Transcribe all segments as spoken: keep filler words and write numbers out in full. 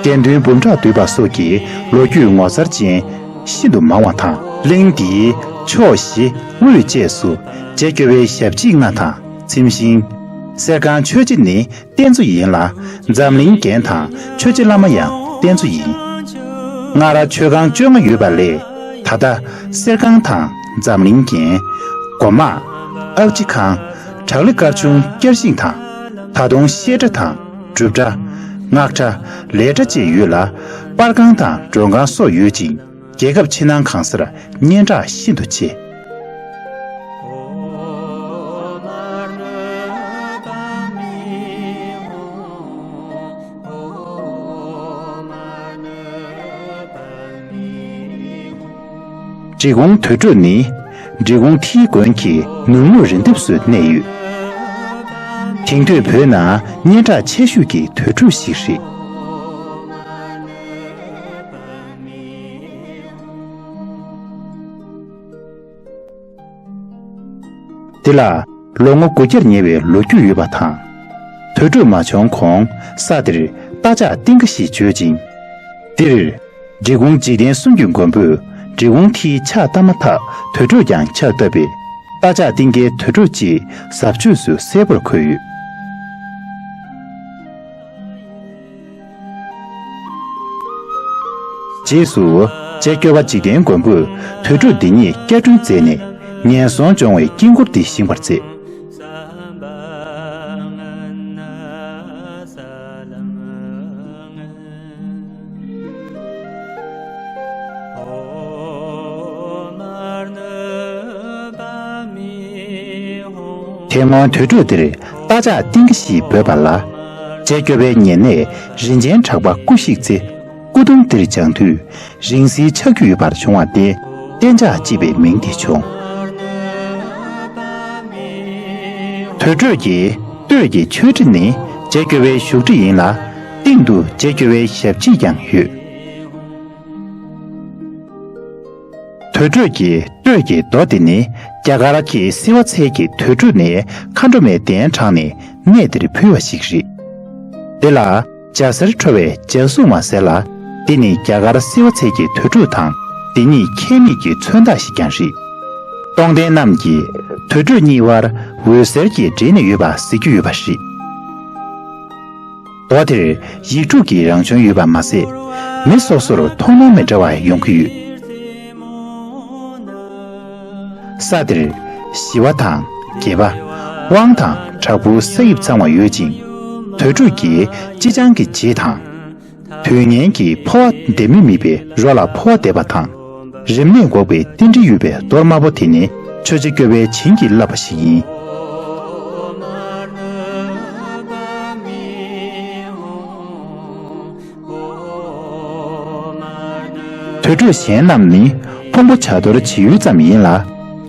དགེ་འདུན་འབུམ་ཕྲག་འདུས་པ་སོགས་ཀྱི་ལོ་རྒྱུས་ངོ་མཚར་ཅན་ཤིན་ཏུ་མང་བ་དང་། གླིང་འདིའི་ཕྱོགས་བཞི་དབུས་བཅས་སུ་རྗེ་སྐྱོབ་པའི་ཞབས་རྗེས་ལྔ་དང་ཚིམ་ཤིང་། གསེར་ཁང་ཆོས་རྗེ་ནི་རྟེན་གཙོ་ཡིན་ལ། འཛམ་གླིང་རྒྱན་དང་ཆོས་རྗེ་བླ་མ་ཡང་རྟེན་གཙོ་ཡིན། སྔར་ཆོས་ཁང་བཅོ་ལྔ་ཡོད་པ་ལས། ད་ལྟ་གསེར་ཁང་དང་འཛམ་གླིང་རྒྱན། སྒོ་དམག་ཨག་ཅི་ཁང་། བྲག་རི་དཀར་ཆུང་བསྐྱར་བཞེངས་དང་། ད་དུང་བཤད་གྲྭ་དང་སྒྲུབ་གྲྭ། སྔགས་གྲྭ། ལས་གྲྭ་བཅས་ཡོད་ལ། པར་ཁང་དང་མགྲོན་ཁང་སོགས་ཡོད་ཅིང་། རྒྱལ་ཁབ་ཕྱི་ནང་གང་སར་སྙན་གྲགས་ཤིན་ཏུ་ཆེ། འབྲི་གུང་དུར་ཁྲོད་ནི། འབྲི་གུང་མཐིལ་དགོན་གྱི་ནུབ་ངོས་རི་འདབས་སུ་གནས་ཡོད། དེང་དུས་བོད་ནང་སྙན་གྲགས་ཆེ་ཤོས་ཀྱི་དུར་ཁྲོད་ཞིག་རེད། འདི་ལ་ལོ་ངོ་དགུ་བརྒྱར་ཉེ་བའི་ལོ་རྒྱུས་ཡོད་པ་དང་། དུར་ཁྲོད་མ་བྱུང་གོང་ས་འདིར་རྟ་ལྕག་རྟིང་ཀ་ཞེས་བརྗོད་ཅིང་། འདིར་འབྲི་གུང་འཇིག་རྟེན་གསུམ་གྱི་མགོན་པོས་འབྲི་གུང་མཐིལ་ཕྱག་བཏབ་མ་ཐག་དུར་ཁྲོད་ཀྱང་ཕྱག་བཏབ་པས། རྟ་ལྕག་རྟིང་ཀའི་དུར་ཁྲོད་ཅེས་ཟབ་ཆོས་སུ་གསལ་པོར་འཁོད་ཡོད། རྗེས་སུ་རྗེ་སྐྱོབ་པ་འཇིག་རྟེན་མགོན་པོས་དུར་ཁྲོད་འདི་ཉིད་བསྐྱར་སྐྲུན་མཛད་ནས། ངན་སོང་སྦྱོང་བའི་དཀྱིལ་འཁོར་འདི་བཞེངས་པར་མཛད། དེ་སྔོན་དུར་ཁྲོད་འདིར་རྟ་ལྕག་རྟིང་ཀ་ཞེས་འབོད་པ་ལ། རྗེ་སྐྱོབ་པའི་ཉེ་གནས་རིན་ཆེན་གྲགས་པ་སྐུ་གཤེགས་ཚེ། སྐུ་གདུང་འདིར་བྱང་དུས་རིང་བསྲེལ་ཆགས་རྒྱུ་ཡོད་པར་བྱུང་བ་སྟེ། གཏན་འཇགས་ཅེས་པའི་མིང་དེ་བྱུང་། དུར་ཁྲོད་ཀྱི་སྟོད་ཀྱི་མཆོད་ཁྲི་ནི་རྗེ་སྐྱོབ་པའི་བཞུགས་ཁྲི་ཡིན་ལ། སྟེང་དུ་རྗེ་སྐྱོབ་པའི་ཞབས་རྗེས་ཀྱང་ཡོད། དུར་ཁྲོད་ཀྱི་སྟོད་ཀྱི་རྡོ་དེ་ནི་རྒྱ་གར་གྱི་བསིལ་བ་ཚལ་གྱི་དུར་ཁྲོད་ནས་མཁའ་འགྲོ་མའི་གདན་དྲངས་ནས་གནས་འདིར་ཕུལ་བ་ཞིག་རེད། དེ་ལ་ལྗགས་གསེར་འཕྲོ་བའི་ལྗགས་ཟུང་མ་ཟེར་ལ། འདི་ནི་རྒྱ་གར་བསིལ་བ་ཚལ་གྱི་དུར་ཁྲོད་དང་འདི་གཉིས་ཁྱད་མེད་ཀྱི་མཚོན་རྟགས་ཤིག་ཀྱང་རེད། སྟོང་ལྡན་རྣམས་ཀྱིས་དུར་ཁྲོད་གཉིས་བར་འོད་ཟེར་གྱིས་སྦྲེལ་ནས་ཡོད་པ་གཟིགས་རྒྱུ་ཡོད་པ་རེད། རྡོ་དེར་ཡིག་དྲུག་གི་རང་བྱོན་ཡོད་པ་མ་ཟད། མི་སོ་སོར་མཐོང་སྣང་མི་འདྲ་བ་ཡོང་གི་ཡོད། ས་དེར་ཞི་བ་དང་དགྱེས་པ། དབང་དང་དྲག་པོའི་ས་དབྱིབས་ཚང་བ་ཡོད་ཅིང་། དུར་ཁྲོད་ཀྱི་ཅི་ལྕང་གི་རྗེས་དང་། དུས་ངན་གྱི་འཕོ་བ་འདེབས་མི་མེད་པའི་རོ་ལ་འཕོ་བ་འདེབས་པ་དང་། རིམས་ནད་འགོག་པའི་རྟེན་འབྲེལ་ཡོད་པའི་རྡོ་དམར་པོ་དེ་ནི་ཆོས་རྗེ་སྐྱོབ་པས་བྱིན་གྱིས་བརླབས་པ་ཞིག་ཡིན། དུར་ཁྲོད་གཞན་རྣམས་ནི་ཕུང་པོ་བྱ་གཏོར་བྱེད་ཡུལ་ཙམ་ཡིན་ལ།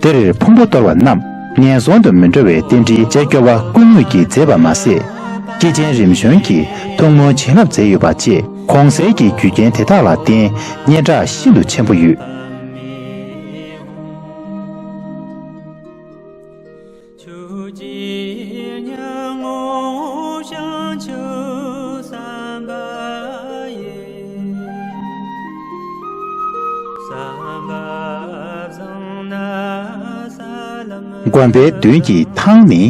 དེར་ཕུང་པོ་གཏོར་བ་རྣམས་ངན་སོང་དུ་མི་འགྲོ་བའི་རྟེན་འབྲེལ་རྗེ་སྐྱོབ་པ་སྐུ་དངོས་ཀྱིས་མཛད་པ་མ་ཟད། སྐྱེས་ཆེན་རིམ་བྱོན་གྱིས་ཐུགས་སྨོན་བྱིན་རླབས་མཛད་ཡོད་པ་བཅས་གོང་གསལ་གྱི་རྒྱུ་རྐྱེན་དེ་དག་ལ་བརྟེན་སྙན་གྲགས་ཤིན་ཏུ་ཆེན་པོ་ཡོད། དགོན་པའི་མདུན་གྱི་ཐང་ནི།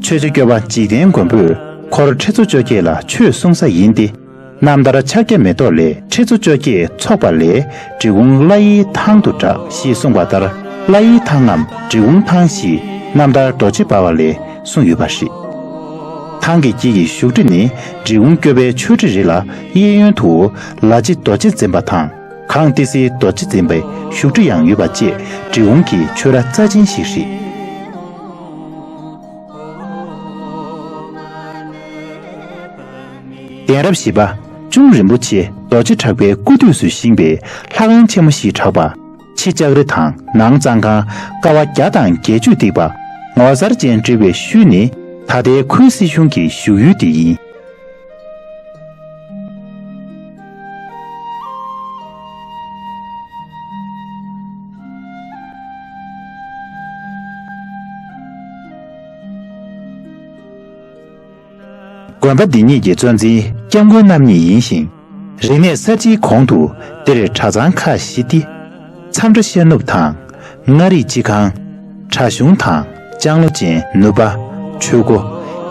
ཆོས་རྗེ་སྐྱོབ་པ་འཇིག་རྟེན་མགོན་པོས་འཁོར་ཁྲི་ཚོ་བཅོ་བརྒྱད་ལ་ཆོས་གསུང་ས་ཡིན་ཏེ། རྣམ་ཐར་ཕྱག་རྒྱ་མེ་ཏོག་ལས། ཁྲི་ཚོ་བཅོ་བརྒྱད་ཚོགས་པ་ལས། འབྲི་གུང་བླ་ཡི་ཐང་དུ་གྲགས་ཞེས་གསུངས་པ་ལྟར། བླ་ཡི་ཐང་ངམ་འབྲི་གུང་ཐང་ཞེས་རྣམ་ཐར་རྡོ་རྗེ་འབར་བ་ལས་གསུངས་ཡོད་པ་རེད། ཐང་གི་དཀྱིལ་གྱི་བཞུགས་ཁྲི་ནི་འབྲི་གུང་སྐྱོབ་པའི་མཆོད་ཁྲི་རེད་ལ། གཡས་གཡོན་དུ་ལ་རྗེ་རྡོ་རྗེ་འཛིན་པ་དང་། གངས་ཏི་སེའི་རྡོ་རྗེ་འཛིན་པའི་བཞུགས་ཁྲི་ཡང་ཡོད་པ་བཅས་འབྲི་གུང་གི་ཆོས་ར་རྩ་ཆེན་ཞིག་རེད། གདན་རབས་བཞི་པ་གཅུང་རིན་པོ་ཆེ་རྡོ་རྗེ་གྲགས་པའི་སྐུ་དུས་སུ་བཞེངས་པའི་ལྷ་ཁང་ཆེན་མོ་ཞིག་གྲགས་པ། ཕྱི་ལྕགས་རི་དང་ནང་གཙང་ཁང་ཀ་བ་བརྒྱ་དང་བརྒྱད་ཅུས་བཏེགས་པ། ངོ་མཚར་ཅན་བྲིས་པའི་ཤུལ་ནི་ད་ལྟའི་ཁུལ་སྲིད་གཞུང་གི་བཞུགས་ཡུལ་དེ་ཡིན། དགོན་པ་འདི་ཉིད་ཀྱི་གཙོ་འཛིན་སྐྱབས་མགོན་རྣམ་གཉིས་ཡིན་ཞིང་། རིག་གནས་གསར་བརྗེའི་གོང་དུ་འདིར་གྲྭ་ཚང་ཁག་བཞི་སྟེ། མཚམས་གྲྭ་ཤར་ནུབ་དང་། མངའ་རིས་སྤྱི་ཁང་། གྲྭ་གཞུང་དང་། ལྕང་ལོ་ཅན། ནུབ་པ། ཆོས་སྒོ།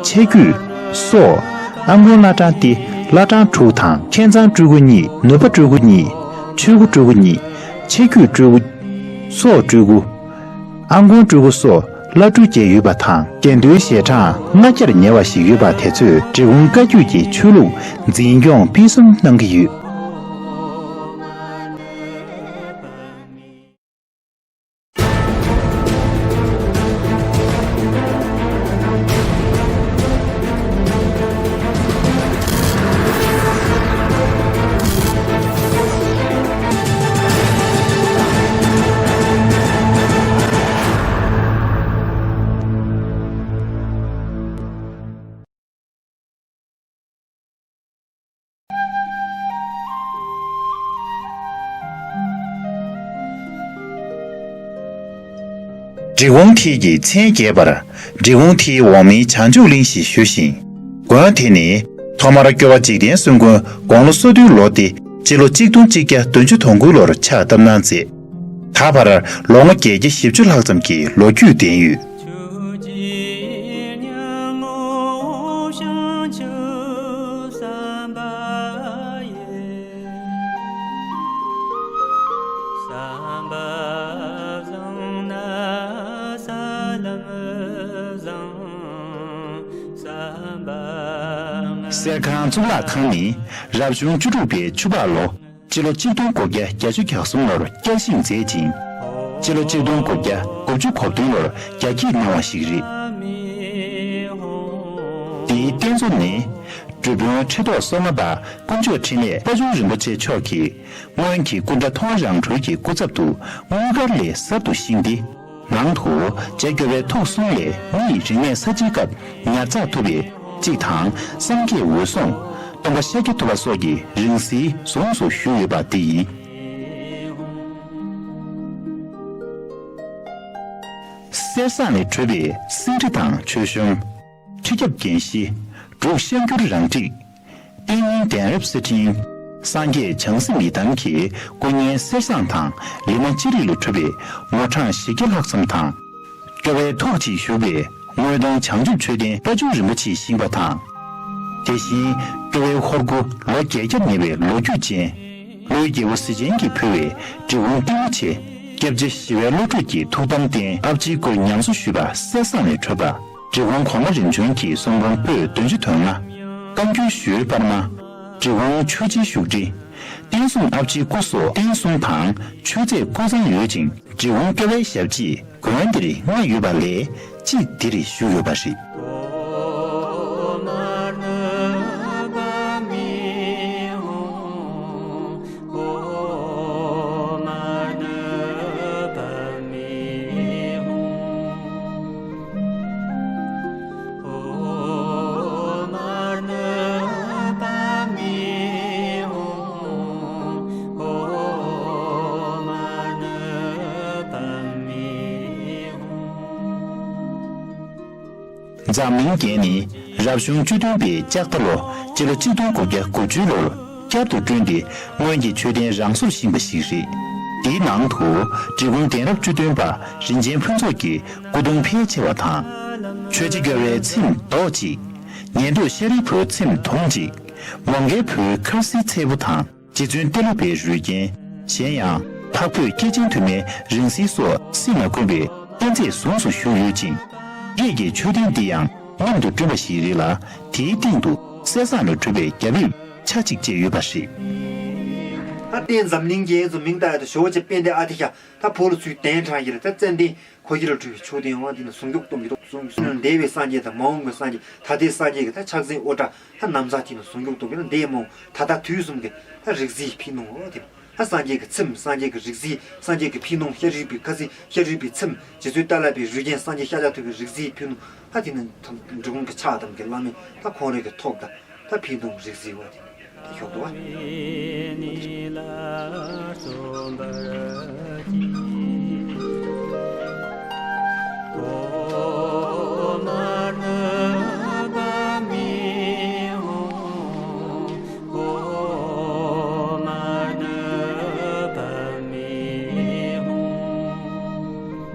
ཆེ་རྒྱུད། སོག་ཨ་མགོན་བླ་བྲང་སྟེ། བླ་བྲང་སྤྲུལ་སྐུ་དང་། མཁན་ཚང་སྤྲུལ་སྐུ་གཉིས། ནུབ་པ་སྤྲུལ་སྐུ་གཉིས། ཆོས་སྒོ་སྤྲུལ་སྐུ་གཉིས། ཆེ་རྒྱུད་སྤྲུལ་སྐུ། སོག་སྤྲུལ་སྐུ། ཨ་མགོན་སྤྲུལ་སྐུ་སོགས་བླ་སྤྲུལ་བཅས་ཡོད་པ་དང་། དགེ་འདུན་ཞལ་གྲངས་ལྔ་བརྒྱར་ཉེ་བ་ཞིག་ཡོད་པ་དེ་ཚོས་འབྲི་གུང་བཀའ་བརྒྱུད་ཀྱི་ཆོས་ལུགས་འཛིན་སྐྱོང་སྤེལ་གསུམ་གནང་གི་ཡོད། འབྲི་གུང་མཐིལ་གྱི་མཚན་བརྒྱད་པར་འབྲི་གུང་མཐིལ་འོག་མིན་བྱང་ཆུབ་གླིང་ཞེས་ཞུ་ཞིང་། དགོན་དེ་ནི་ཐོག་མར་སྐྱོབ་པ་འཇིག་རྟེན་གསུམ་མགོན་དགུང་ལོ་སོ་བདུན་ལོ་སྟེ་སྤྱི་ལོ་གཅིག་སྟོང་གཅིག་བརྒྱ་བདུན་ཅུ་དོན་དགུ་ལོར་ཕྱག་བཏབ་གནང་མཛད། ད་བར་ལོ་ངོ་བརྒྱད་བརྒྱ་བཞི་བཅུ་ལྷག་ཙམ་གྱི་ལོ་རྒྱུས་ལྡན་ཡོད། གསེར་ཁང་གཙུག་ལག་ཁང་ནི་རབ་བྱུང་བཅུ་དྲུག་པའི་ཆུ་ཕག་ལོ། སྤྱི་ལོ་གཅིག་སྟོང་དགུ་བརྒྱ་བརྒྱད་ཅུ་གྱ་གསུམ་ལོར་བསྐྱར་བཞེངས་མཛད་ཅིང་། སྤྱི་ལོ་གཅིག་སྟོང་དགུ་བརྒྱ་དགུ་བཅུ་གོ་བདུན་ལོར་རྒྱ་སྐྱེད་གནང་བ་ཞིག་རེད། དེའི་རྟེན་གཙོ་ནི། སྒྲུབ་དཔོན་ཁྲི་ཐོག་སོ་ལྔ་པ་དཀོན་མཆོག་འཕྲིན་ལས་དཔལ་འབྱོར་རིན་པོ་ཆེ་མཆོག་གིས་སྔོན་གྱི་སྐུ་འདྲ་མཐོང་བ་རང་གྲོལ་གྱི་སྐུ་ཚབ་ཏུ་དངུལ་མཁར་ལས་གསར་དུ་བཞེངས་ཏེ། ནང་དུ་རྗེ་སྐྱོབ་པའི་ཐུགས་གསུང་ལས་གཉིད་རིག་གནས་གསར་བརྗེའི་སྐབས་ཉར་ཚགས་ཐུབ་པའི་གཅིག་དང་། སངས་རྒྱས་འོད་སྲུང་། སྟོན་པ་ཤཱཀྱ་ཐུབ་པ་སོགས་ཀྱི་རིང་བསྲེལ་གཟུངས་སུ་བཞུགས་ཡོད་པ་འདི་ཡིན། གསེར་ཟངས་ལས་གྲུབ་པའི་སེང་ཁྲི་དང་མཆོད་གཤོམ། ཁྲི་རྒྱབ་རྒྱན་བཞི། འབྲུག་ཤར་འགྱུར་རང་འགྲིགས། གཏེར་རྙིང་གདན་རབས་གསེར་ཕྲེང་། སངས་རྒྱས་བྱང་སེམས་ཡི་དམ་གྱི་སྐུ་བརྙན་གསེར་ཟངས་དང་ལི་མ་ཅི་རིགས་ལས་གྲུབ་པའི་ངོ་གྲངས་བཞི་བརྒྱ་ལྷག་ཙམ་དང་། སྐྱོབ་པའི་ཐུགས་ཀྱིས་བཞུགས་པའི་དངོས་གདོང་བྱང་ཆུབ་མཆོད་རྟེན་དཔལ་འབྱོར་རིན་པོ་ཆེ་བཞེངས་པ་དང་། དེ་བཞིན་སྐྱོབ་པའི་ཧོར་སྐུ་ལོ་བརྒྱད་བརྒྱར་ཉེ་བའི་ལོ་རྒྱུས་ཅན། ཀླུའི་རྒྱལ་པོ་གཟི་ཅན་གྱིས་ཕུལ་བའི་འབྲི་གུང་ཏི་ལོ་ཆེ། སྐྱབས་རྗེ་ཞི་བའི་བློ་གྲོས་ཀྱི་ཐུགས་དམ་རྟེན། ཨ་ཕྱིའི་སྐུར་ཉམས་གསོ་ཞུས་པ་གསེར་ཟངས་ལས་གྲུབ་པ། འབྲི་གུང་གོང་མ་རིམ་བྱོན་གྱི་གསུང་འབུམ་པོད་བདུན་ཅུ་དོན་ལྔ། བཀའ་འགྱུར་ཞུ་ཡུལ་པར་མ། འབྲི་གུང་ཆོས་རྗེའི་བཞུགས་ཁྲི། རྟེན་གསུམ་ཨ་ཕྱིའི་སྐུ་སོགས་རྟེན་གསུམ་དང་མཆོད་རྫས་ཀུན་ཚང་ཡོད་ཅིང་། འབྲི་གུང་སྐྱོབ་པའི་ཞབས་རྗེས་དགོན་འདིར་ལྔ་ཡོད་པ་ལས་གཅིག་འདིར་བཞུགས་ཡོད་པ་རེད། འཛམ་གླིང་རྒྱན་ནི་རབ་བྱུང་བཅུ་བདུན་པའི་ལྕགས་རྟ་ལོ། སྤྱི་ལོ་གཅིག་སྟོང་དགུ་བརྒྱ་དགུ་བཅུ་ལོར་བསྐྱར་དུ་བསྐྲུན་ཏེ་སྔོན་གྱི་མཆོད་རྟེན་རང་སོར་བཞེངས་པ་ཞིག་རེད། དེའི་ནང་དུ་འབྲི་གུང་གདན་རབས་བཅུ་བདུན་པ་རིན་ཆེན་ཕུན་ཚོགས་ཀྱི་སྐུ་གདུང་ཕལ་ཆེ་བ་དང་། ཆོས་རྗེ་རྒྱལ་བའི་ཚེམས་རྡོག་གཅིག་ཉན་ཐོས་ཤཱ་རིའི་བུའི་ཚེམས་དུང་གཅིག་མོའུ་འགལ་བུའི་མཁར་གསིལ་ཚལ་བུ་དང་། རྗེ་བཙུན་ཏེ་ལོ་པའི་རུས་རྒྱན། གཞན་ཡང་། འཕགས་བོད་སྐྱེས་ཆེན་དུ་མའི་རིང་བསྲེལ་སོགས་སྲིད་ན་དཀོན་པའི་རྟེན་རྫས་གཟུངས་སུ་བཞུགས་ཡོད་ཅིང་། རིགས་ཀྱི་མཆོད་རྟེན་འདི་ཡང་མཉམ་དུ་བསྐྲུན་པ་ཞིག་རེད་ལ། དེའི་སྟེང་དུ་གསེར་ཟངས་ལས་གྲུབ་པའི་རྒྱབ་དབྱིབས་ཆ་གཅིག་བཅས་ཡོད་པ་རེད། ད་ལྟའི་འཛམ་གླིང་རྒྱན་ཚོ་མིང་བཏགས་ཡ་དེ་ཞོ་བོ་ཆེ་དཔལ་ལྡན་ཨ་ཏི་ཤ་ད་ཕོ་ལོ་ཚུལ་གདན་དྲངས་ཡིན་ལ། ད་ཙན་དན་ཁོ་ཡི་ལ་སྤྲུལ་པའི་མཆོད་རྟེན་འོང་དེ་ནི་ཟུང་འཇུག་སྟོང་གི་ཏོག་ཙམ་འདས་པའི་སངས་རྒྱས་དང་མ་འོངས་པའི་སངས་རྒྱས། ད་ལྟའི་སངས་རྒྱས་ཀྱི་ད་ཕྱག་མཚན་དབུ་སྐྲ་ད་ནམ་བཟའ་དེ་ནི་ཟུང་འཇུག་སྟོང་གི་ན་འདས་མ་འོངས་ད་ལྟ་དུས་གསུམ་གྱི་ད་རིག་འཛིན་ཕྱི་ནང་འོ་དེ། ད་སངས་རྒྱས་ཀྱི་ཚེམས། སངས་རྒྱས་ཀྱི་རིག་འཛིན། སངས་རྒྱས་ཀྱི་ཕྱི་ནང་། ཤཱ་རིའི་བུའི་མཁར་གསིལ། ཤཱ་རིའི་བུའི་ཚེམས། རྗེ་བཙུན་ཏཱ་ལ་པའི་རུས་རྒྱན། སངས་རྒྱས་ཤཱཀྱ་ཐུབ་པའི་རིག་འཛིན་ཕྱི་ནང་། ད་དེ་ནི་འབྲི་གུང་གི་ཕྱག་དམ་གྱི་བླ་མའི་ད་ཁོང་རང་གི་ཐུགས་དང་། ད་ཕྱི་ནང་རིག་འཛིན་བ་དེ་ད་ཞོག་ཏུ་བ།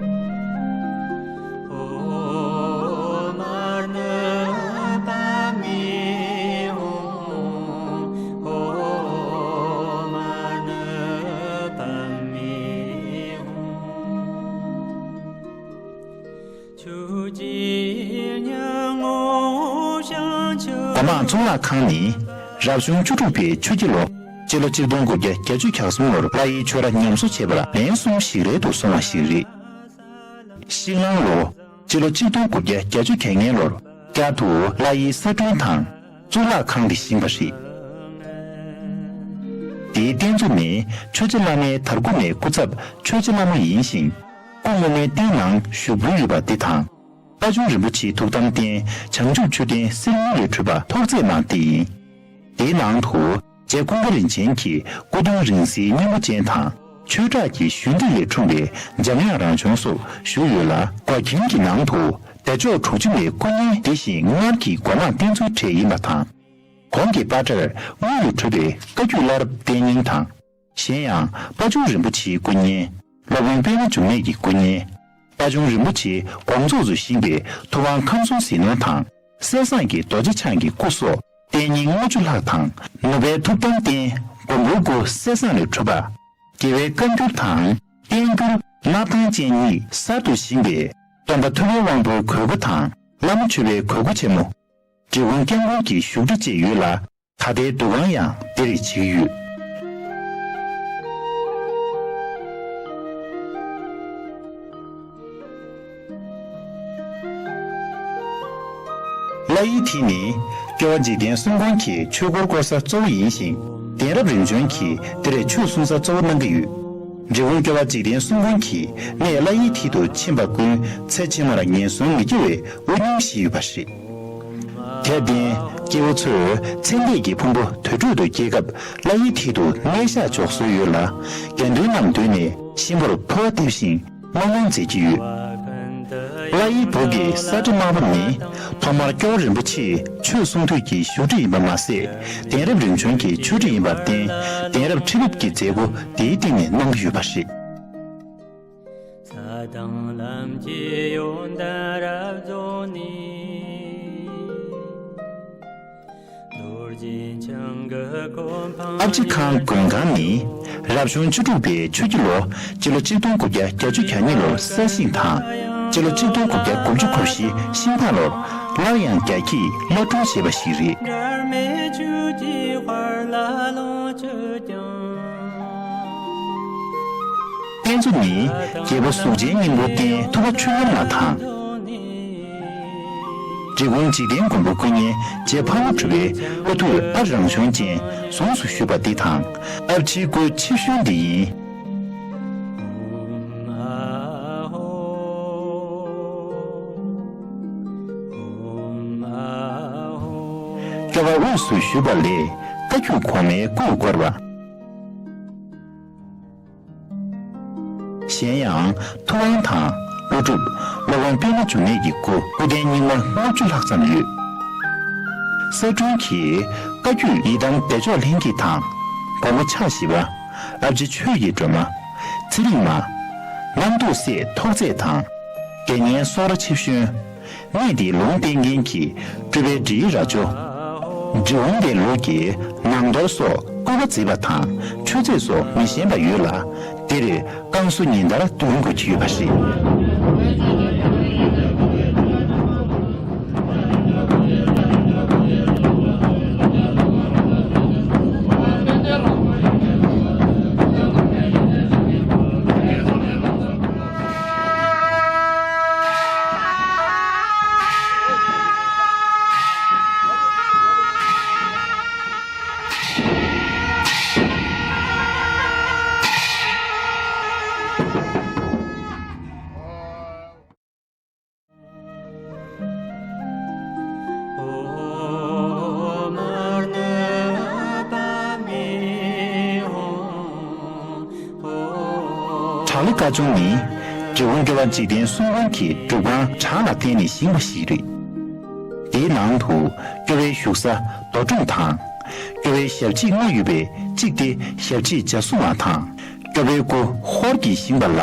གཙུག་ལག་ཁང་ནི་རབ་བྱུང་བཅུ་དྲུག་པའི་ཆུ་ཁྱི་ལོ་སྤྱི་ལོ་གཅིག་སྟོང་དགུ་བརྒྱ་བརྒྱད་ཅུ་གྱ་གསུམ་ལོར་ལྷ་ཡི་ཆོས་ར་ཉམས་གསོ་བྱས་པར་ལན་གསུམ་ཞིག་རལ་དུ་སོང་བ་ཞིག་རེད། ཤིང་གླང་ལོ་སྤྱི་ལོ་གཅིག་སྟོང་དགུ་བརྒྱ་བརྒྱད་ཅུ་གྱ་ལྔ་ལོར་བསྐྱར་དུ་ལྷ་ཡི་ས་སྒྲོན་དང་གཙུག་ལག་ཁང་དེ་བཞེངས་པ་རེད། དེའི་རྟེན་གཙོ་ནི་ཆོས་རྗེ་བླ་མའི་དར་སྐུ་མའི་སྐུ་ཚབ་ཆོས་རྗེ་བླ་མ་ཡིན་ཞིང་། སྐུ་ངོ་མའི་རྟེན་ནང་བཞུགས་འབུལ་ཡོད་པ་འདི་དང་། དཔའ་ཆུང་རིན་པོ་ཆེའི་ཐུགས་དམ་རྟེན་བྱང་ཆུབ་མཆོད་རྟེན་གསེར་དངུལ་ལས་གྲུབ་པ་ཐོག་བརྩེགས་མ་དེ་ཡིན། དེའི་ནང་དུ་རྗེ་ཀུན་དགའ་རིན་ཆེན་གྱི་སྐུ་གདུང་རིང་བསྲེལ་སྙིང་པོ་ཅན་དང་། ཆོས་གྲགས་ཀྱི་ཞུན་ཏི་ལས་འཁྲུངས་པའི་འཇམ་དབྱངས་རང་བྱུང་སོགས་བཞུགས་ཡོད་ལ། སྒོ་ཁྱིམ་གྱི་ནང་དུ་བདེ་མཆོག་དྲུག་ཅུ་མའི་སྐུ་བརྙན་དེ་བཞིན་སྔར་གྱི་སྒོ་མང་རྟེན་མཛོད་གྲས་ཡིན་པ་དང་། གོང་གི་པ་ཏྲར་དངུལ་ལས་གྲུབ་པའི་བཀའ་བརྒྱུད་བླ་རབས་རྟེན་རྙིང་དང་། གཞན་ཡང་དཔའ་ཆུང་རིན་པོ་ཆེའི་སྐུ་བརྙན། སློབ་དཔོན་པདྨ་འབྱུང་གནས་ཀྱི་སྐུ་བརྙན། དཔའ་ཆུང་རིན་པོ་ཆེའི་དགོངས་རྫོགས་སུ་བཞེངས་པའི་ཐུབ་དབང་ཁམས་གསུམ་ཟིལ་གནོན་དང་། གསེར་ཟངས་ཀྱི་རྡོ་རྗེ་འཆང་གི་སྐུ་སོགས་རྟེན་རྙིང་ལྔ་བཅུ་ལྷག་དང་། ནུབ་པའི་ཐུགས་དམ་རྟེན་མགོན་པོའི་སྐུ་གསེར་ཟངས་ལས་གྲུབ་པ། རྒྱལ་བའི་བཀའ་འགྱུར་དང་བསྟན་འགྱུར་སྣར་ཐང་ཅན་གཉིས་གསར་དུ་བཞེངས་པའི་སྟོན་པ་ཐུབ་པའི་དབང་པོའི་གོས་སྐུ་དང་བླ་མ་མཆོད་པའི་གོས་སྐུ་ཆེན་མོ། འབྲི་གུང་སྐྱབས་མགོན་གྱི་བཞུགས་ཁྲི་བཅས་ཡོད་ལ། ད་ལྟའི་འདུ་ཁང་ཡང་འདིར་བྱེད་ཀྱི་ཡོད། ལྷ་ཡི་ཐིག་ནི་སྐྱོབ་པ་འཇིག་རྟེན་གསུམ་མགོན་གྱི་ཆོས་འཁོར་བསྐོར་ས་གཙོ་བོ་ཡིན་ཞིང་། གདན་རབས་རིམ་བྱོན་གྱིས་འདིར་ཆོས་གསུང་ས་གཙོ་བོ་གནང་གི་ཡོད། འབྲི་གུང་སྐྱོབ་པ་འཇིག་རྟེན་གསུམ་མགོན་གྱིས་གནས་ལྷ་ཡི་ཐིག་ཏུ་ཕྱིན་པ་ཀུན་ཚེ་ཕྱི་མར་ངན་སོང་མི་སྐྱེ་བའི་དབུ་སྙུང་བཞེས་ཡོད་པ་རེད། དེར་བརྟེན་སྐྱེ་བོ་ཚོས་ཚེ་འདས་ཀྱི་ཕུང་པོ་དུར་ཁྲོད་དུ་སྐྱེལ་སྐབས་ལྷ་ཡི་ཐིག་ཏུ་གནས་ཞག་འཇོག་སྲོལ་ཡོད་ལ། དགེ་འདུན་རྣམས་འདུས་ནས་གཤིན་པོར་འཕོ་བ་འདེབས་ཤིང་སྨོན་ལམ་མཛད་ཀྱི་ཡོད། ལྷ་ཡི་སྦུག་གི་ས་ཁྲ་དམར་པོ་ནི་ཐོག་མར་སྐྱོབ་པ་རིན་པོ་ཆེས་ཆོས་གསུང་ཐོས་ཀྱི་བཞུགས་ཁྲི་ཡིན་པ་མ་ཟད། གདན་རབས་རིམ་བྱོན་གྱི་མཆོད་ཁྲི་ཡིན་པར་བརྟེན། གདན་རབས་ཁྲི་ཕེབས་ཀྱི་མཛད་སྒོ་དེའི་སྟེང་ནས་གནང་གི་ཡོད་པ་རེད། ས་དང་ལམ་གྱི་ཡོན་ཏན་རབ་རྫོགས་ནས། རྡོ་རྗེ་འཆང་གི་གོ་འཕང་། ཨ་ཕྱི་ཁང་མགོན་ཁང་ནི་རབ་བྱུང་བཅུ་དྲུག་པའི་ཆུ་ཁྱི་ལོ་སྤྱི་ལོ་གཅིག་སྟོང་དགུ་བརྒྱ་བརྒྱད་ཅུ་གྱ་གཉིས་ལོར་གསར་བཞེངས་དང་། སྤྱི་ལོ་གཅིག་སྟོང་དགུ་བརྒྱ་དགུ་བཅུ་གོ་བཞི་ཤིང་ཕག་ལོར་སླར་ཡང་རྒྱ་ཁྱིས་བླ་སྤྲུལ་བྱས་པ་ཞིག་རེད། སྐར་མའི་ཆུ་ཁྱིའི་དཔལ་ལ་ལོངས་སྤྱོད་ཀྱང་། རྟེན་གཙོ་ནི་རྒྱལ་པོ་གཟུགས་ཅན་སྙིང་པོའི་རྟེན་ཐུབ་པ་ཆོས་དབྱིངས་མ་དང་། འབྲི་གུང་འཇིག་རྟེན་མགོན་པོའི་སྐུ་བརྙན་རྗེ་ཕག་མོ་གྲུ་པའི་དབུ་ཐོད་ཨ་རང་བྱུང་ཅན་གཟུངས་སུ་ཞུས་པ་འདི་དང་། ཨ་ཕྱིའི་སྒོ་ཆེ་ཤོས་འདི་ཡིན། སྐྱོབ་པ་དབུས་སུ་བཞུགས་པ་ལས་བཀའ་བརྒྱུད་གོང་མའི་སྐུ་བསྐོར་བ། གཞན་ཡང་ཐུབ་དབང་དང་ཀླུ་སྒྲུབ། སློབ་དཔོན་པདྨ་འབྱུང་གནས་ཀྱི་སྐུ་སྐུ་རྟེན་རྙིང་མ་ལྔ་བཅུ་ལྷག་ཙམ་ཡོད། གསར་སྐྲུན་གྱིས་བཀའ་བརྒྱུད་ཡི་དམ་བདེ་མཆོག་ལྷན་སྐྱེས་དང་། སྒོ་མོ་ཕྱག་བཞི་པ། ཨ་ཕྱི་ཆོས་ཀྱི་སྒྲོན་མ། ཚེ་རིང་མ། རྣམ་རྟོག་སད་ཐོག་བརྩེགས་དང་། དགེ་བསྙེན་སོག་ར་ཆིབས་ཞོན། གནས་འདིའི་ལུང་བསྟན་མཁན་གྱི་སྤྲུལ་པའི་འབྲི་ཡི་རྭ་ཅོ། འབྲི་གུང་པའི་ལུགས་ཀྱི་ནང་དོར་སོགས་བཀོད་པ་མཛེས་པ་དང་མཆོད་རྫས་སོགས་མི་ཞན་པ་ཡོད་ལ། འདིར་བསྐང་གསོ་ཉིན་ལྟར་འདོན་དགོས་ཀྱི་ཡོད་པ་རེད། བྲག་ལ་བཀའ་ཆུང་ནི་འབྲི་གུང་སྐྱོབ་པ་འཇིག་རྟེན་གསུམ་མགོན་གྱི་སྒྲུབ་ཁང་བྲག་ལ་བརྟེན་ནས་བཞེངས་པ་ཞིག་རེད། དེའི་ནང་དུ་སྐྱོབ་པའི་བཞུགས་ས་རྡོ་སྒྲོམ་དང་། སྐྱོབ་པའི་ཞབས་རྗེས་ལྔ་ཡོད་པའི་གཅིག་སྟེ་ཞབས་རྗེས་འཇའ་ཟུར་མ་དང་། སྐྱོབ་པའི་སྐུ་ཧོར་གྱིས་བཞེངས་པ་ལ་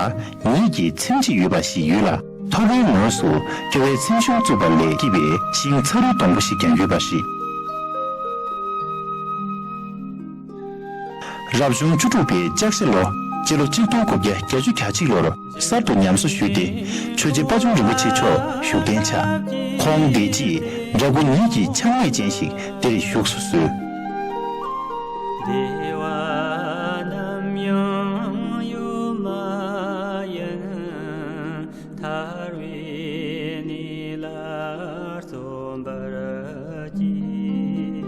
ཉིད་ཀྱི་ཚེམས་གཅིག་ཡོད་པ་ཞིག་ཡོད་ལ། ཐོ་རངས་ངོས་སུ་སྐྱོབ་པའི་ཚེམས་ཆུང་བཙུགས་པ་ལས་སྐྱེས་པའི་ཤིང་ཚ་རུའི་སྡོང་པོ་ཞིག་ཀྱང་ཡོད་པ་རེད། རབ་བྱུང་བཅུ་དྲུག་པའི་ལྕགས་བྱ་ལོ་ སྤྱི་ལོ་གཅིག་སྟོང་དགུ་བརྒྱ་བརྒྱད་ཅུ་གྱ་གཅིག་ལོར་གསར་དུ་ཉམས་གསོ་ཞུས་ཏེ། ཆོས་རྗེ་དཔལ་འབྱོར་རིན་པོ་ཆེ་མཆོག་བཞུགས་གདན་འཇགས། ཁོང་འདས་རྗེས་འདྲ་སྐུ་ཉིད་ཀྱི་ཕྱག་ལས་ཅན་ཞིག་འདིར་བཞུགས་སུ་གསོལ། བདེ་བ་ནམ་ཡང་ཡོད་མ་ཡིན། ཐར་བའི་གནས་ལ་བརྩོན་པར་གྱིས།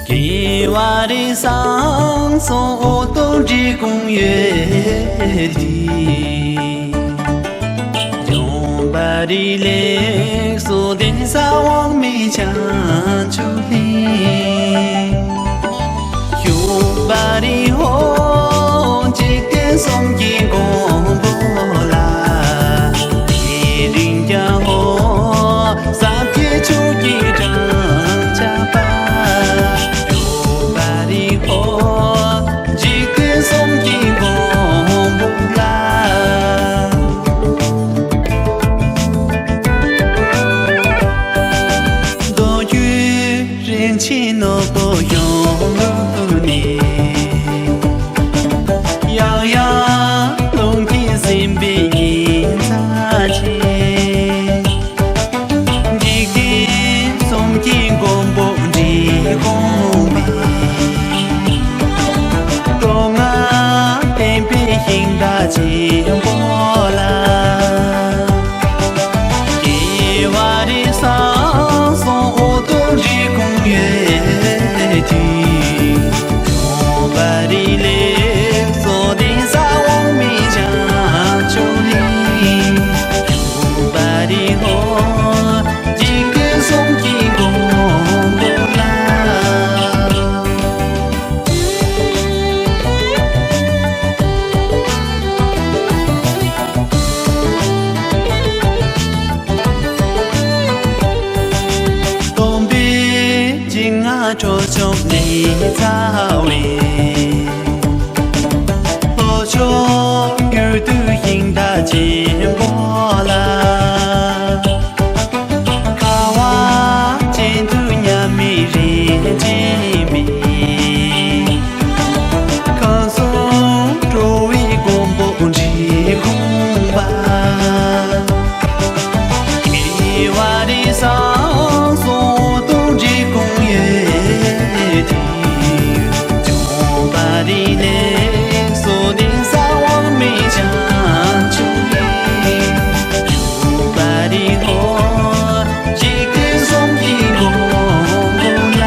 དགེ་བ་རེ་བསགས་སོང་། འོ་དོ་འདྲའི་གོང་ཡོད་དུས། ཡོང་བ་རི་ལེགས་སོ་གདན་ས་དབང་མེད་བྱང་ཆུབ་གླིང་། ཞུགས་པ་རི་ཧོ་འཇིག་རྟེན་གསུམ་གྱི་མགོན་པོ་ལ། དེ་རིང་ཀྱང་ཧོ་ཟབ་རྒྱས་ཆོས་ཀྱི་སྤྲིན་ཆགས་པ། ཞུགས་པ་རི་ཧོ་འཇིག་རྟེན་གསུམ་གྱི་མགོན་པོ་ལ། མདོ་རྒྱུད་རིན་ཆེན་ནོར་བུ་གཞུང་ལུགས་ནས། ཡང་ཡང་ལུང་གིས་ཟིན་པའི་ཉིན་མཚན་ཆེ། འཇིག་རྟེན་གསུམ་གྱི་མགོན་པོ་འབྲི་གུང་པའི། གྲོང་ང་བསྟན་པའི་ཤིང་རྟ་ཆེན་པོ་ལ། དགེ་བ་རེ་བསགས་སོང་། འོ་དོ་འདྲའི་གོང་ཡོད་དུས། ཡོང་བ་རི་ལེགས་སོ་གདན་ས་དབང་མེད་བྱང་ཆུབ་གླིང་། ཞུགས་པ་རི་ཧོ་འཇིག་རྟེན་གསུམ་གྱི་མགོན་པོ་ལ། སྟོན་པའི་སྤྱན་སྔར་ཁྲོ་ཆུ་ནས་ཚ་བའི། ལྷོ་ཕྱོགས་གྱུར་དུས་ཤིང་རྟ་ཆེན་པོ་ལ། ཁ་བ་ཅན་དུ་མཉམ་མེད་རིན་ཆེན་མའི། ཁམས་གསུམ་འགྲོ་བའི་མགོན་པོ་འབྲི་གུང་པ། དགེ་བ་རེ་བསགས་སོང་། འོ་དོ་འདྲའི་གོང་ཡོད་དུས། ཡོང་བ་རི་ལེགས་སོ་གདན་ས་དབང་མེད་བྱང་ཆུབ་གླིང་། ཞུགས་པ་རི་ཧོ་འཇིག་རྟེན་གསུམ་གྱི་མགོན་པོ་ལ།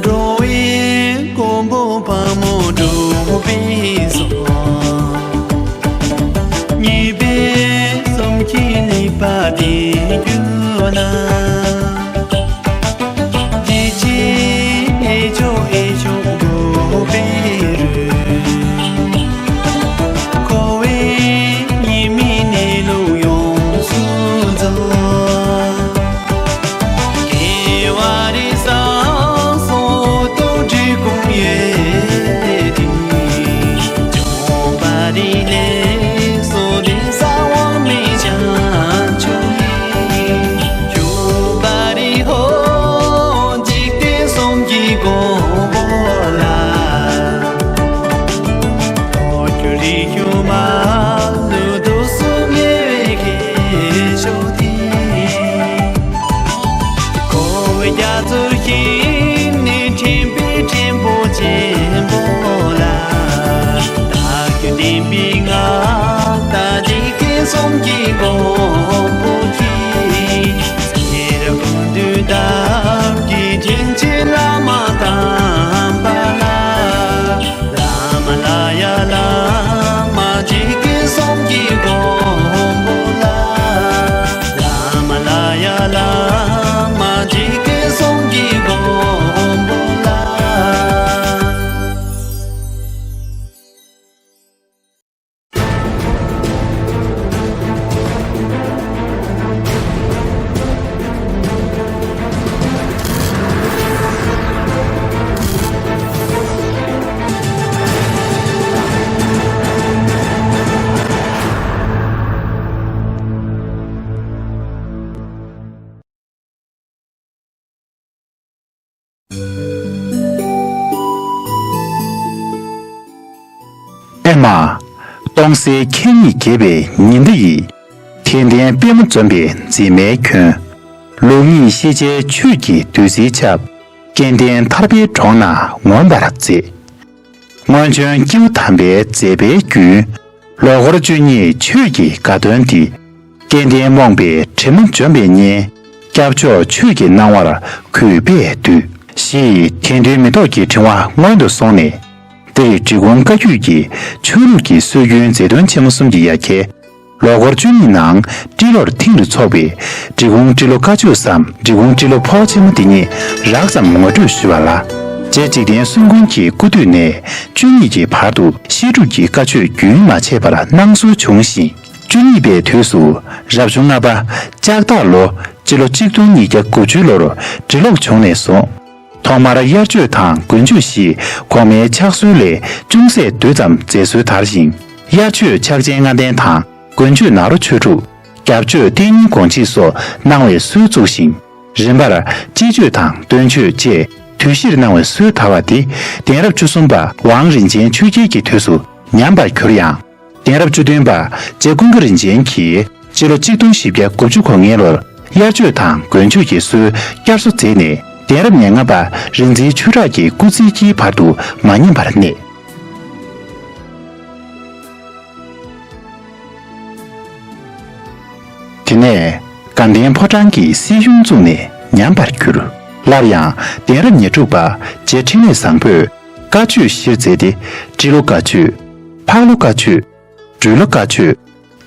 འགྲོ་བའི་མགོན་པོ་ཕག་མོ་གྲུ་པའི་ཚོགས། ཉེས་པའི་གསུམ་གྱིས་ནུས་པ་ལྡན་གྱུར་ན། འཇིགས་བྱེད་ཨེ་ཆོ་ཨེ་ཆོ་འགུགས་པའི་རོལ། འཁོར་བའི་ཉེས་དམིགས་གནས་ལུགས་ཡོངས་སུ་རྫོགས། དགེ་བ་རེ་བསགས་སོང་། འོ་དོ་འདྲའི་གོང་ཡོད་དུས། ཡོང་བ་རི་ལེགས་སོ་གདན་ས་དབང་མེད་བྱང་ཆུབ་གླིང་། ཞུགས་པ་རི་ཧོ་འཇིག་རྟེན་གསུམ་གྱི་མགོན་པོ་ལ། ལོ་རྒྱུས་རིག་གཞུང་མ་ལུས་དུས་སུ་ཉེ་བའི་མཁས་མཆོག་དེ། འཁོར་བའི་རྒྱ་མཚོར་ཞིང་ནས་འདྲེན་པའི་འདྲེན་པ་ཆེན་པོ་ལ། བདག་རྒྱུད་བསྟན་པའི་མངའ་བདག་འཇིག་རྟེན་གསུམ་གྱི་མགོན་པོ་ཁྱེད། ཚེ་རབས་ཀུན་ཏུ་བདག་གི་དྲིན་ཅན་བླ་མ་དམ་པ་ལ། བླ་མ་ལ་ཡ་བླ་མ་འཇིག་རྟེན་ མ། སྟོང་གསལ་ཁྱེད་ཉིད་དགྱེས་པའི་ཉི་ཟླ་ཡིས། དད་ལྡན་པད་མོ་འཛོམས་པའི་མཛེས་མའི་ཁྱོན། ལུགས་གཉིས་ཤེས་བྱའི་ཆོས་ཀྱི་བདུད་རྩིའི་ཆབ། སྐལ་ལྡན་ཐར་པའི་གྲོང་ན་ངོམས་པར་མཛད། སྔོན་བྱོན་སྐྱེས་བུ་དམ་པའི་མཛད་པའི་རྒྱུན། ལོ་འཁོར་བཅུ་གཉིས་ཆོས་ཀྱི་དགའ་སྟོན་འདི། སྐལ་ལྡན་རྨོངས་པའི་དྲི་མ་འཇོམས་པའི་གཉེན། སྐྱབས་མཆོག་ཆོས་ཀྱི་སྣང་བར་གུས་པས་འདུད། ཞེས་དད་འདུན་མེ་ཏོག་གི་ཕྲེང་བ་སྔོན་དུ་སོང་ནས། འདིར་འབྲི་གུང་བཀའ་བརྒྱུད་ཀྱི་ཆོས་ལུགས་ཀྱི་སྲོལ་རྒྱུན་མཛད་དོན་ཆེན་མོ་གསུམ་གྱི་ཡ་གྱལ། ལོ་འཁོར་བཅུ་གཉིས་ནང་སྤྲེལ་ལོར་ཐེངས་རེ་འཚོགས་པའི་འབྲི་གུང་སྤྲེལ་ལོ་བཀའ་ཆོས་སམ་འབྲི་གུང་སྤྲེལ་ལོ་འཕོ་བ་ཆེན་མོ་འདི་ཉིད་རགས་ཙམ་ངོ་སྤྲོད་ཞུ་བ་ལ། རྗེ་འཇིག་རྟེན་གསུམ་མགོན་གྱི་སྐུ་དུས་ནས་བཅུ་གཉིས་ཀྱི་བར་དུ་བཤད་སྒྲུབ་ཀྱི་བཀའ་ཆོས་རྒྱུན་མ་ཆད་པར་གནང་སྲོལ་བྱུང་ཞིང་། བཅུ་གཉིས་པའི་དུས་སུ་རབ་བྱུང་ལྔ་པ་ལྕགས་སྟག་ལོ་སྤྱི་ལོ་གཅིག་སྟོང་ཉིས་བརྒྱ་དགུ་བཅུ་ལོར་འབྲི་ཀློག་བྱུང་ནས་བཟུང་། ཐོག་མར་དབྱར་ཆོས་དང་དགུན་ཆོས་ཞེས་གོང་མའི་ཕྱག་སྲོལ་ལས་ཅུང་ཟད་བསྡུས་ཙམ་མཛད་སྲོལ་དར་ཞིང་། དབྱར་ཆོས་ཕྱག་ཆེན་ལྔ་ལྡན་དང་དགུན་ཆོས་ནཱ་རོ་ཆོས་དྲུག་རྒྱབ་ཆོས་བསྟན་སྙིང་དགོངས་གཅིག་སོགས་གནང་བའི་སྲོལ་བཙུགས་ཤིང་། རིམ་པར་དཔྱིད་ཆོས་དང་སྟོན་ཆོས་བཅས་དུས་བཞིར་གནང་བའི་སྲོལ་དར་བ་འདི་གདན་རབས་བཅུ་གསུམ་པ་ཝང་རིན་ཆེན་ཆོས་རྒྱལ་གྱི་དུས་སུ་ཉམས་པར་གྱུར་ཡང་། གདན་རབས་བཅུ་བདུན་པ་རྗེ་ཀུན་དགའ་རིན་ཆེན་གྱིས་སྤྱི་ལོ་གཅིག་སྟོང་བཞི་བརྒྱ་དགུ་བཅུ་གོ་ལྔའི་ལོར་དབྱར་ཆོས་དང་དགུན་ཆོས་ཀྱི་སྲོལ་བསྐྱར་གསོ་མཛད་ནས་གདན་རབས་ཉེར་ལྔ་པ་རིག་འཛིན་ཆོས་གྲགས་ཀྱི་སྐུ་ཚེ་དཀྱིལ་བར་དུ་མ་ཉམས་པར་གནས། དེ་ནས་དགའ་ལྡན་ཕོ་བྲང་གི་སྲིད་གཞུང་བཙུགས་ནས་ཉམས་པར་གྱུར། སླར་ཡང་གདན་རབས་ཉེར་དྲུག་པ་རྗེ་འཕྲིན་ལས་བཟང་པོས་བཀའ་ཆོས་བཞིར་མཛད་དེ། སྤྲེལ་ལོ་བཀའ་ཆོས། ཕག་ལོ་བཀའ་ཆོས། སྦྲུལ་ལོ་བཀའ་ཆོས།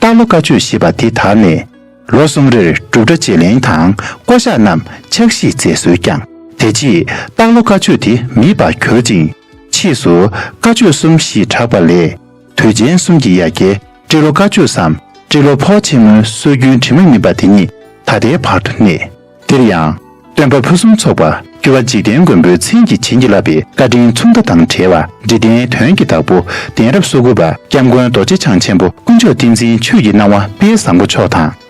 རྟ་ལོ་བཀའ་ཆོས་ཞེས་པ་འདི་དར་ནས། ལོ་གསུམ་རེར་སྒྲུབ་གྲྭ་རྗེས་ལེན་དང་བསྐོ་བཞག་རྣམས་ཕྱག་བཞེས་མཛད་སྲོལ་བསྐྱངས། དེ་རྗེས་རྟ་ལོ་བཀའ་ཆོས་དེ་མེད་པར་གྱུར་ཅིང་། ཕྱིས་སུ་བཀའ་ཆོས་གསུམ་ཞེས་གྲགས་པ་ལས། དུས་ཆེན་གསུམ་གྱི་ཡ་གྱལ་སྤྲེལ་ལོ་བཀའ་ཆོས་སམ་སྤྲེལ་ལོ་འཕོ་བ་ཆེན་མོའི་སྲོལ་རྒྱུན་དྲི་མ་མེད་པ་དེ་ཉིད་ད་ལྟའི་བར་དུ་གནས། འདིར་ཡང་། སྟོན་པ་ཕུན་སུམ་ཚོགས་པ་སྐྱོབ་པ་འཇིག་རྟེན་མགོན་པོའི་མཚན་གྱིས་བྱིན་གྱིས་བརླབས་པའི་བཀའ་དྲིན་མཚུངས་ཟླ་དང་བྲལ་བ་འབྲི་ལྡན་དོན་གྱི་བདག་པོ་གདན་རབས་སོ་དགུ་པ་སྐྱབས་མགོན་རྡོ་རྗེ་འཆང་ཆེན་པོ་དཀོན་མཆོག་བསྟན་འཛིན་ཆོས་ཀྱི་སྣང་བ་དཔལ་བཟང་པོ་མཆོག་དང་།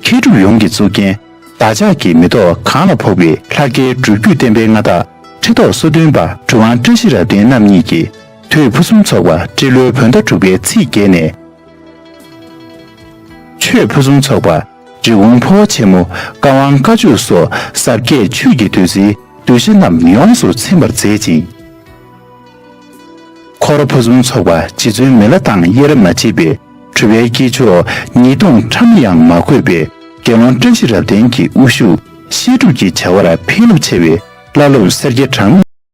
མཁས་གྲུབ་ཡོངས་ཀྱི་གཙུག་རྒྱན། བདག་ཅག་གི་མེ་ཏོག་གང་ལ་ཕོག་པའི་ལྷ་སྐལ་སྒྲུབ་བརྒྱུད་བསྟན་པའི་མངའ་བདག་ཁྲི་ཐོག་སོ་བདུན་པ་གྲུབ་དབང་བཀྲ་ཤིས་རབ་བརྟན་རྣམ་གཉིས་ཀྱིས། དུས་ཕུན་སུམ་ཚོགས་པ་སྤྲེལ་ལོའི་བོད་ཟླ་དྲུག་པའི་ཚེས་བརྒྱད་ནས། ཆོས་ཕུན་སུམ་ཚོགས་པ་འབྲི་གུང་འཕོ་བ་ཆེན་མོ་བཀའ་དབང་བཀའ་ཆོས་སོགས་ཟབ་རྒྱས་ཆོས་ཀྱི་བདུད་རྩིའི་གདུལ་བྱ་རྣམས་ཡོངས་སུ་ཚིམ་པར་མཛད་ཅིང་། འཁོར་ཕུན་སུམ་ཚོགས་པ་རྗེ་བཙུན་མི་ལ་དང་དབྱེར་མ་མཆིས་པའི་གྲུབ་པའི་སྐྱེས་མཆོག་ཉིས་སྟོང་ཕྲ་མོ་ཡང་མ་བཀོད་པའི་དགེ་སློང་བཀྲ་ཤིས་རབ་བརྟན་གྱི་དབུ་བཞུགས་བཤད་སྒྲུབ་ཀྱི་བྱ་བར་ཕན་རླབས་ཆེ་བའི་བླ་སློབ་སེར་སྐྱ་གྲངས་མེད་